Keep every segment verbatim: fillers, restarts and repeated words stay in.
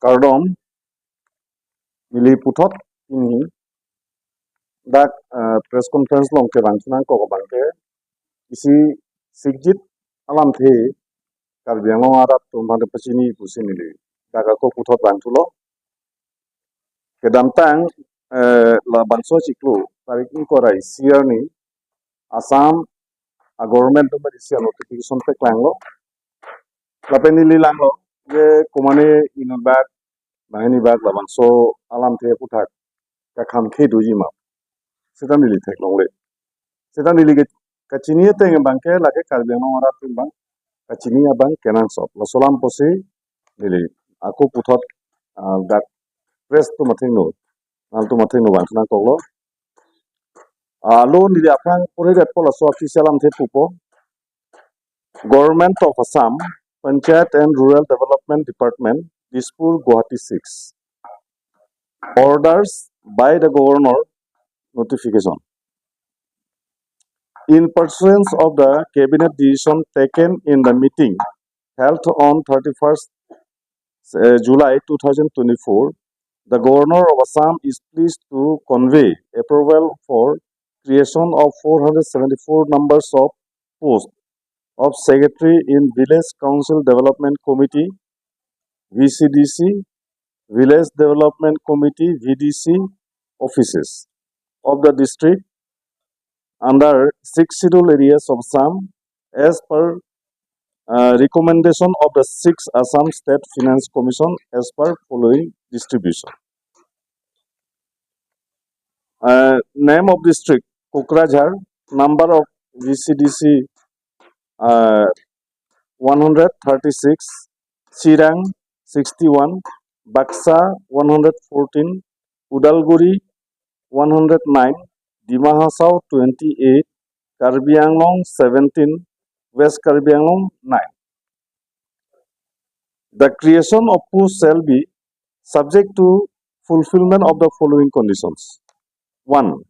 Kardom, neli puthot pini dak, eh, press conference along kevang nangkok abangke isi sikjit alamthe Karbi Anglong arat atum aphan pachini pusi neli dak ako puthot vangthulo. Kedamtang, eh, labangso achiklo, tarik ingkoi ra isi arni Assam a-government atum isi notification paklanglo. Lapen neli langlo, je komane inut bak, banghini bak labangso alamthe aputhak kakhang ke doji ma, seta neli theklongle. Seta neli ke kachini ateng abangke lake Karbi Anglong arat atum abang kachini abang kenangsot. Laso alam pusi neli ako puthot, ah, dak press atum athengno, nangtum athengno vang nangkoklo. Ah, alo neli aphrang pore det po laso official alamthe pupo. Government of Assam, Panchayat and Rural Development Department, Dispur, Guwahati six. Orders by the Governor, notification. In pursuance of the cabinet decision taken in the meeting held on thirty-first, uh, July two thousand twenty-four, the Governor of Assam is pleased to convey approval for creation of four hundred seventy-four numbers of posts of Secretary in Village Council Development Committee, V C D C, Village Development Committee, V D C offices of the district under six schedule areas of Assam as per, uh, recommendation of the six Assam State Finance Commission as per following distribution. Uh, name of district, Kokrajhar, number of V C D C, uh, one hundred thirty-six, Chirang sixty-one, Baksa one hundred fourteen, Udalguri one hundred nine, Dima Hasao twenty-eight, Karbi Anglong seventeen, West Karbi Anglong nine. The creation of post shall be subject to fulfillment of the following conditions. One,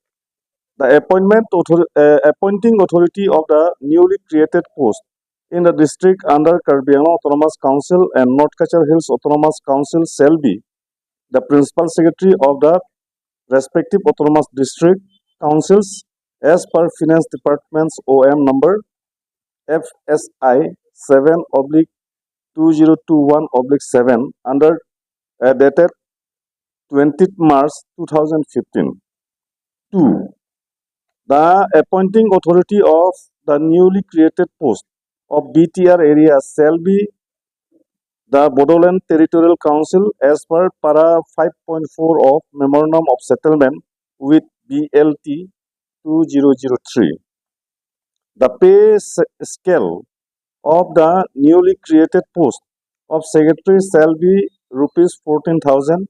the appointment author-, uh, appointing authority of the newly created post in the district under Karbi Anglong Autonomous Council and North Cachar Hills Autonomous Council shall be the principal secretary of the respective autonomous district councils as per Finance Department's O M number F S I seven oblique two zero two one oblique seven under, uh, dated twentieth March two thousand fifteen. Two, the appointing authority of the newly created post of B T R area shall be the Bodoland Territorial Council as per para five point four of Memorandum of Settlement with B L T two zero zero three. The pay s-, scale of the newly created post of secretary shall be rupees fourteen thousand,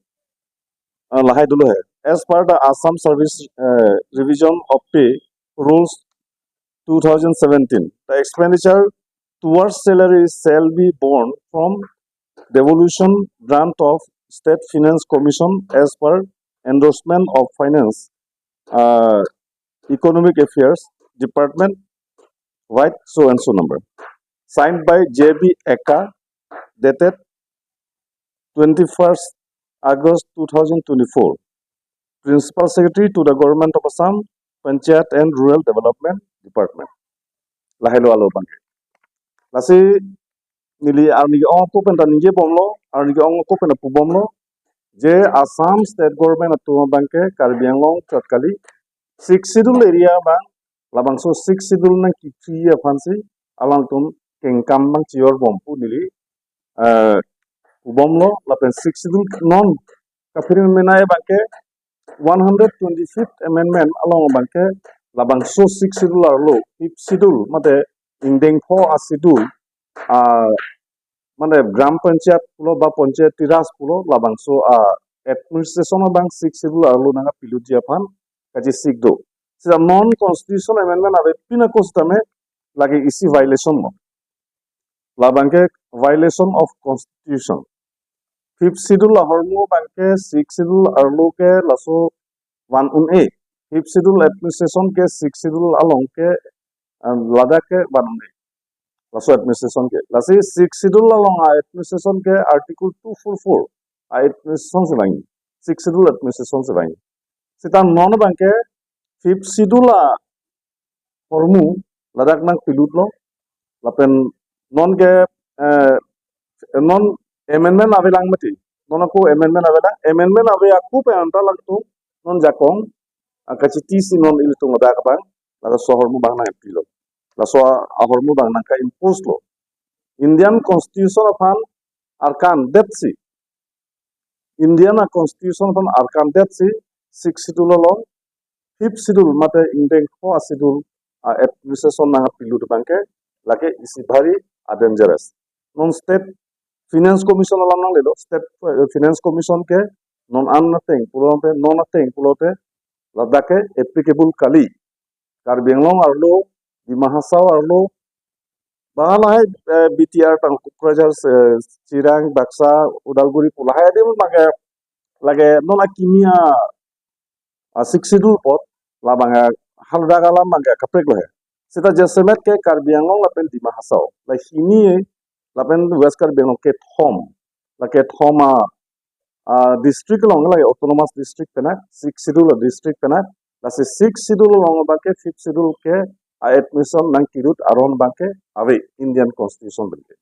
uh, lahai dolo hai, as per the Assam Service, uh, Revision of Pay Rules two thousand seventeen. The expenditure towards salary shall be borne from devolution grant of State Finance Commission as per endorsement of Finance, uh, Economic Affairs Department, white so and so number. Signed by J B Eka, dated twenty-first August two thousand twenty-four. Principal Secretary to the Government of Assam, Panchayat and Rural Development Department. Lahelo alo abangke. Lasi neli arni ke-ong ako pen ta ningjebomlo, arni ke-ong ako pen ta pubomlo, je Assam State Government atum abangke Karbi Anglong chot kali, Sixth Schedule area abang, labangso Sixth Schedule nangkephi aphansi alangtum kengkam abang chior bom pu neli, eh, pubomlo, lapen Sixth Schedule non kaphiring menai abangke one hundred twenty-fifth Amendment along abangke labangso Sixth Schedule arlo, Fifth Schedule, mate ingdeng pho a-schedule, ah, mane Gram Panchayat pulo ba Panchayati Raj pulo, labangso a-administration abang Sixth Schedule arlo nangpiluji aphan kachesik do. Seta non constitution amendment avepin ako setame lake isi violation lo. Labangke violation of constitution. Fifth Schedule ahormu abangke Sixth Schedule arlo ke laso van un-e. Fifth Schedule administration ke Sixth Schedule along ke, em, ladak ke van un-e. Laso administration ke. Lasi Sixth Schedule along a-administration ke Article two four four. a administration si vangji, Sixth Schedule administration si vangji. Seta non abangke Fifth Schedule ahormu ladak nangpilutlo, lapen non ke, eh, non amendment avelang mati, non ako amendment avelang, amendment ave ako pen anta alangtum non jakong, ah, kachiti si non ilitum ladak abang, laso ahormu abang nangpilo, laso ahormu abang nangka-impose lo. Indian Constitution aphan arkan detsi, Indian a Constitution aphan arkan detsi Sixth Schedule along Fifth Schedule mate ingdeng pho a schedule a administration nangpilut abangke lake isi bhari a dangerous. Non State Finance Commission alam nanglelo, State, eh, Finance Commission ke non an ateng pulote, non ateng pulote ladak ke applicable kali. Karbi Anglong arlo, Dima Hasao arlo, bang lahai, eh, B T R tang Kokrajhar, eh, Chirang, Baksa, Udalguri pu lahai adim abangke lake non akimi a, a Sixth Schedule apot labang a haladak alam abangke kaprek lo he. Seta jasemet ke Karbi Anglong lapen Dima Hasao, la hini lapen West Karbi Anglong kethom, la kethom a, a district along lake autonomous district pen a, Sixth Schedule a district pen a, lasi Sixth Schedule along abangke Fifth Schedule ke a administration nangkirut aron abangke ave Indian Constitution pen ke.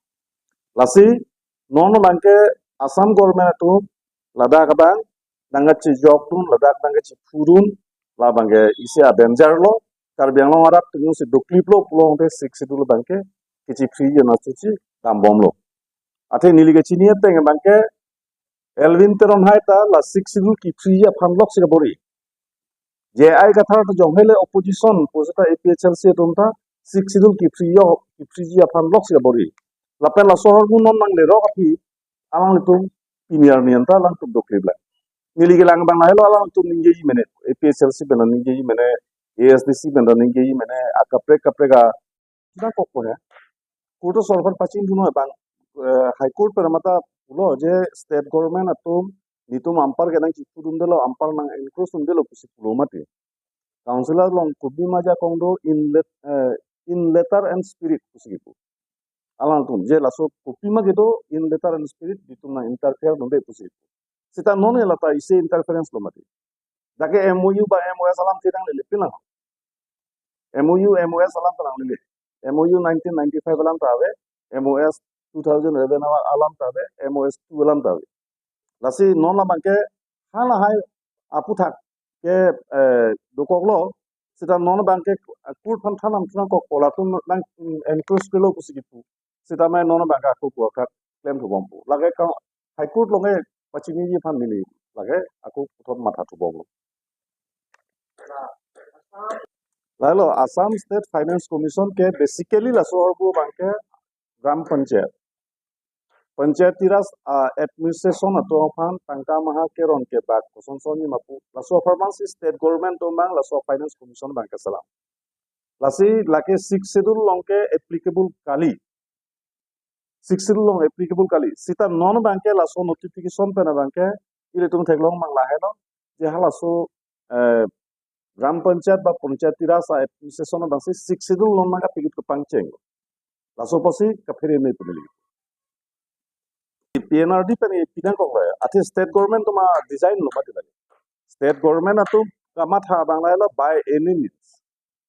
Lasi non abangke Assam government atum ladak abang nangkachejokdun, ladak nangkachephudun, labangke isi a danger lo, Karbi Anglong arat atum si dokliplo pulote Sixth Schedule abangke kachephriji ana chuchi dambomlo. Athe neli kachini ateng abangke Elwin Teron hai ta la Sixth Schedule kephriji aphan lok si kabor-i. J I Kathar ta jong hele opposition pu seta A P H L C atum ta Sixth Schedule kephriji, kephriji aphan lok si kabor-i. Lapen laso ahormu non nanglerok aphi alanglitum pini arni anta alangtum dokliplang. Neli kelang abang lahelo, alangtum ningjeji mene, A P H L C pen ningjeji mene, A S D C pen ningjeji mene, a kaprek kaprek a, sudah kok ko ya. Court asor aphan pachingdun abang, eh, High Court pen mate pulo je state government atum netum umpire ke nangchephudundelo, umpire nang-encroach dundelo pusi pulo mati. Council along kopima ajakong do in let-, eh, in letter and spirit pusi kipu. Alangtum je laso kopima kedo in letter and spirit, netum nang-interfere dunde pusi kipu. Seta non ke lata isi interference lo mati. Dak ke M O U ba M O S alam ta nanglele pinang. M O U, M O S alam ta nanglele. M O U nineteen ninety-five alam ta ave, M O S two thousand eleven alam ta ave, M O S two alam ta ave. Lasi non abangke halahai aphuthak ke, eh, dokoklo, seta non abangke court aphan than nangthan nangkokpo, latum nang-encroach krelo pusi kipu. Seta mai non abangke ako pu akat klemthubompo. Lake ka High Court along ke pachiniji aphan neli lake ako puthot mathathubomlo. Lahelo Assam State Finance Commission ke basically laso ahormu abangke Gram Panchayat, Panchayati Raj, ah, administration atum aphan tangka maha keron kebak kosonson ma pu, laso apharman si state government atum abang laso Finance Commission abangke selam. Lasi lake Sixth Schedule along ke applicable kali. Sixth Schedule along applicable kali. Seta non abangke laso notification pen abangke ilitum theklong abang lahelo je halaso, eh, Gram Panchayat ba Panchayati Raj a administration abang si Sixth Schedule along nangkapilut kepangcheng. Laso apotsi kaphere me pu neli. P N R D pen pinangkoklo, athe state government atum a design lo mati lake. State government atum kamatha abang lahelo by any means.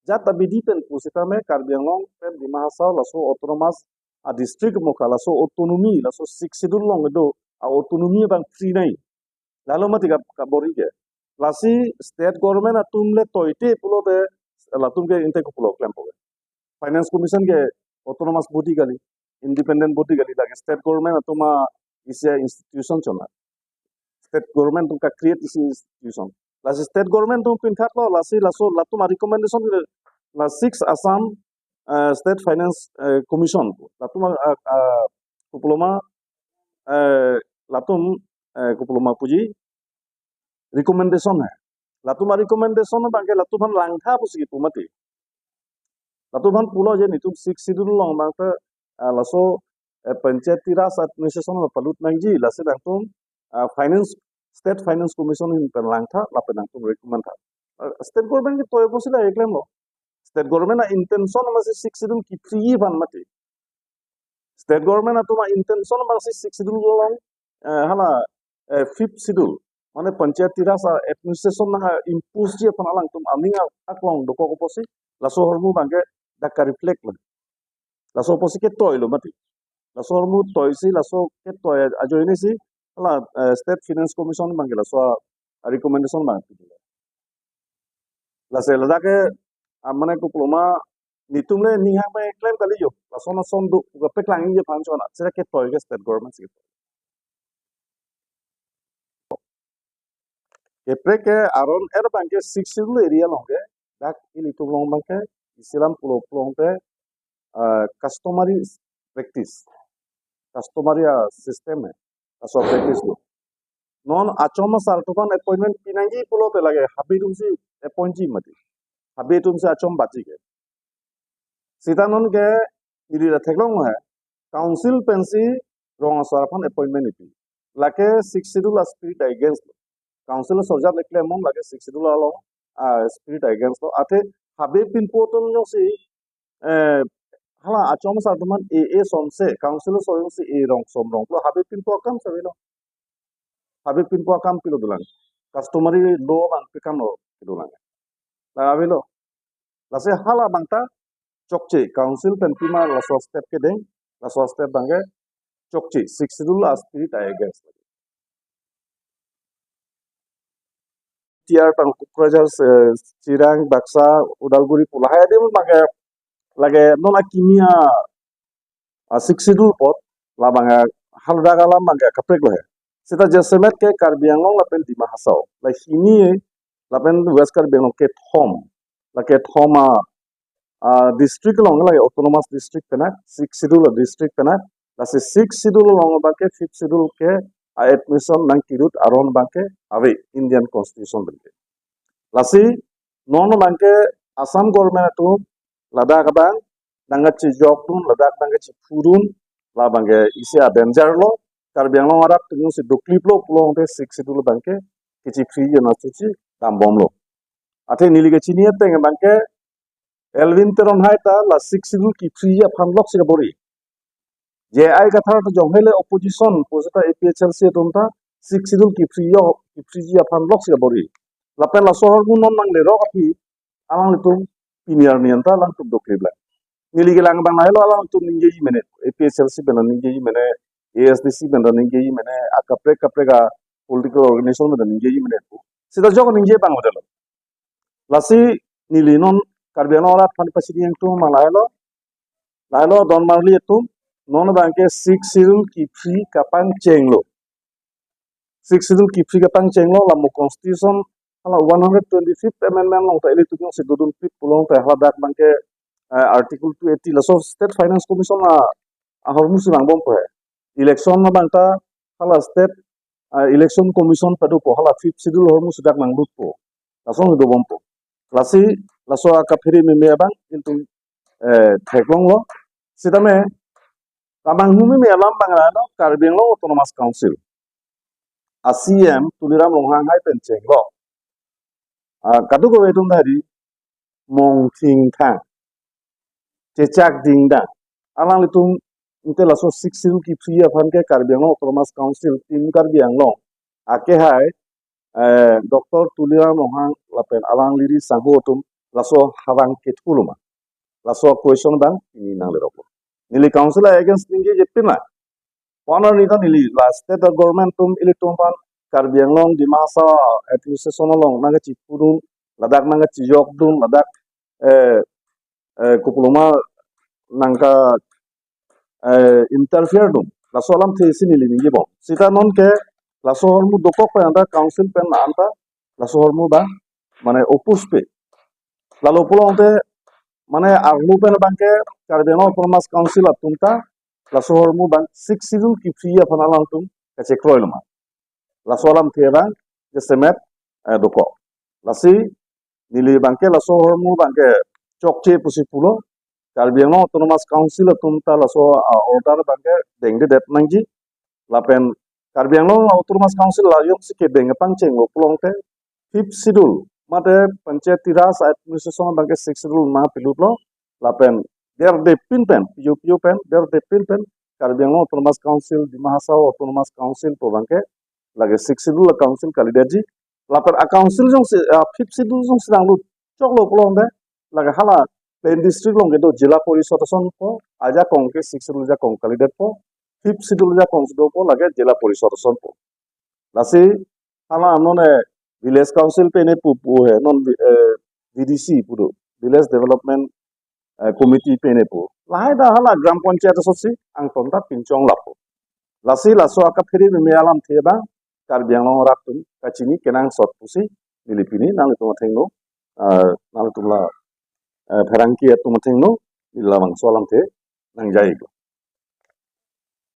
Jat abidi pen pu seta me Karbi Anglong pen Dima Hasao laso autonomous a district mokha, laso autonomy, laso Sixth Schedule along kedo a autonomy abang free nai. Lahelo mati ka, kabor-i ke. Lasi state government atum le toite pulote latum ke ingte kopulo klempo ke. Finance Commission ke autonomous body kali, independent body kali, lake state government atum a isi a institution chona. State government atum ka-create isi institution. Lasi state government atum pinthatlo, lasi laso latum a recommendation ke la Six Assam, eh, State Finance, eh, Commission. Latum a, a, a, kopulo ma, eh, latum, eh, kopulo ma puji recommendation hai. Latum a recommendation abangke latum aphan langtha pusi kipu mati. Latum aphan pulo je netum Sixth Schedule along abangke, ah, laso, eh, Panchayati Raj administration along palut nangji, lasi nangtum, ah, Finance, State Finance Commission ahin pen langtha, lapen nangtum recommend tha. Ah, state government ke toipo si la klemlo. State government a intention masi Sixth Schedule kephriji aphan mati. State government atum a intention masi Sixth Schedule along, eh, hala eh, fifth schedule, mane Panchayati Raj a administration nang a-impose ji aphan alangtum aning a-, aklong dokok apotsi laso ahormu abangke dak ka-reflect lo. Laso apotsi ketoi lo mati. Laso ahormu toisi, laso ketoi ajoine si hala, eh, State Finance Commission abangke laso a-recommendation abang pilo. Lasi ladak ke, ah, mane kopiloma, netum le ninghang pen klem kali jo. Lason ason do, pu kapeklang ingjephan chona. Sira ketoi ke state government si. Kaprek ke aron er abangke sixth schedule area along ke, dak ilitum along abangke, isi alam pulo pulote, ah, customary practice, customary, ah, system hai, laso practice lo. Non achom asar atum aphan appointment pinangji pulote lake habe atumsi appoint ji mati. Habe atumsi achom baji ke. Sita non ke neli ta theklong hai, council pensi rong asar aphan appointment ipi. Lake sixth schedule a-spirit against lo. Council asojat le klemnon lake sixth schedule along a-spirit against lo. Athe habe pinpo atum jongsi, eh, hala achom asar atum aphan e, e somse, council aso jongsi e rong som rong pulo habe pinpo akam si avelo. Habe pinpo akam pilo dolang. Customary law abang pikam lo dolang. La avelo. Lasi hala abang ta chokche, council pen pima laso step kedeng, laso step abangke chokche, sixth schedule a-spirit a-against. T R tang Kokrajhar, eh, Chirang, Baksa, Udalguri pu lahai adim abangke lake non akimi a, a-sixth schedule apot labang a haladak alam abangke kaprek lo hai. Sita jasemet ke Karbi Anglong lapen Dima Hasao, la hini lapen West Karbi Anglong kethom, la kethom a, a-district along lake autonomous district pen a, sixth schedule a-district pen a, lasi sixth schedule along abangke fifth schedule ke a-admission nangkerut aron abangke ave Indian Constitution pen ke. Lasi non abangke Assam government atum ladak abang nangkachijokdun, ladak nangkachiphudun, labangke isi a-danger lo, Karbi Anglong arat atumsi doklip lo pulote sixth schedule abangke kachiphriji anachuchi dambom lo. Athe neli kachini ateng abangke Elwin Teron hai ta la sixth schedule kiphriji aphan loksi kabor-i. J I Kathar ta jong hele opposition pu seta A P H L C atum ta sixth schedule kiphriji, kiphriji aphan loksi kabor-i. Lapen laso ahormu non nanglerok aphi alanglitum pini arni anta alangtum doklip lang. Neli kelang abang lahelo, alangtum ningjeji mene, A P H L C pen ningjeji mene, A S D C pen ningjeji mene, akaprek kaprek a-political organization pen ningjeji mene. Sita jok ningje abang hotel. Lasi neli non Karbi Anglong arat aphan pachini ingtung abang lahelo. Lahelo don marli atum, non abangke sixth schedule kiphri kapangcheng lo. Sixth schedule kiphri kapangcheng lo, la mo constitution hala one hundred twenty-fifth amendment along ta ilitum jongsi dodun pip pulote haladak abangke, eh, article two eighty laso State Finance Commission a, ahormu si vangbompo hai. Election abang ta hala state, ah, election commission padopo, hala fifth schedule ahormu si dak nanglutpo. Lason dobompo. Lasi laso akaphere meme abang ilitum, eh, theklonglo. Sitame kamanghu meme alam abang lahelo, Karbi Anglong Autonomous Council a-C E M Tuliram Ronghang hai pen chenglo. Ah, kadokave atum ta hari Mongthingthang, Chechak Dingdang, alanglitum ante laso sixth schedule kiphri aphan ke Karbi Anglong Autonomous Council, Team Karbi Anglong akehai, eh, Doctor Tuliram Ronghang lapen alangli ri sangho atum laso habang kethu lo ma? Laso question abang pini nangleroklo. Neli council against ningjeje pin ma? Pon arni ta neli la state government atum ilitum aphan Karbi Anglong, Dima Hasao administration along nangkachiphudun, ladak nangkachijokdun, ladak, eh, eh, kopiloma nangka, eh, interfere dun. Laso alamthe si neli ningjebom. Sita non ke laso ahormu dokok pen anta council pen anta laso ahormu abang mane oppose pe. Lalo pulote mane arlo pen abangke Karbi Anglong Autonomous Council atum ta laso ahormu abang sixth schedule kiphri aphan alangtum kachekroi lo ma? Laso alamthe abang jasemet, eh, dokok. Lasi neli abangke laso ahormu abangke chokche pusi pulo. Karbi Anglong Autonomous Council atum ta laso, ah, order abangke dengdedet nangji. Lapen Karbi Anglong Autonomous Council la jongsi kedeng pangcheng lo pulote fifth schedule mate Panchayati Raj administration abangke sixth schedule ma pilutlo. Lapen derde pin pen, P U P U pen, derde pin pen Karbi Anglong Autonomous Council, Dima Hasao Autonomous Council pu abangke lake Sixth Schedule a-council kalidetji. Lapen a-council jongsi, ah, Fifth Schedule jongsi nanglut choklo pulote, lake hala plain district along kedo Zilla Parishad asonpo, ajakong ke Sixth Schedule ajakong kalidetpo, Fifth Schedule ajakong si dopo, lake Zilla Parishad asonpo. Lasi hala non, eh, village council pen epu pu he, non, eh, V D C pu do, Village Development, eh, Committee pen epu. Lahai ta hala Gram Panchayat asonsi angton ta pinchong lapo. Lasi laso akaphere meme alamthe abang Karbi Anglong arat atum kachini kenangsot pusi neli pini nanglitum athengno, eh, nanglitum la, eh, pherangke atum athengno neli labangso alamthe nangjaiko.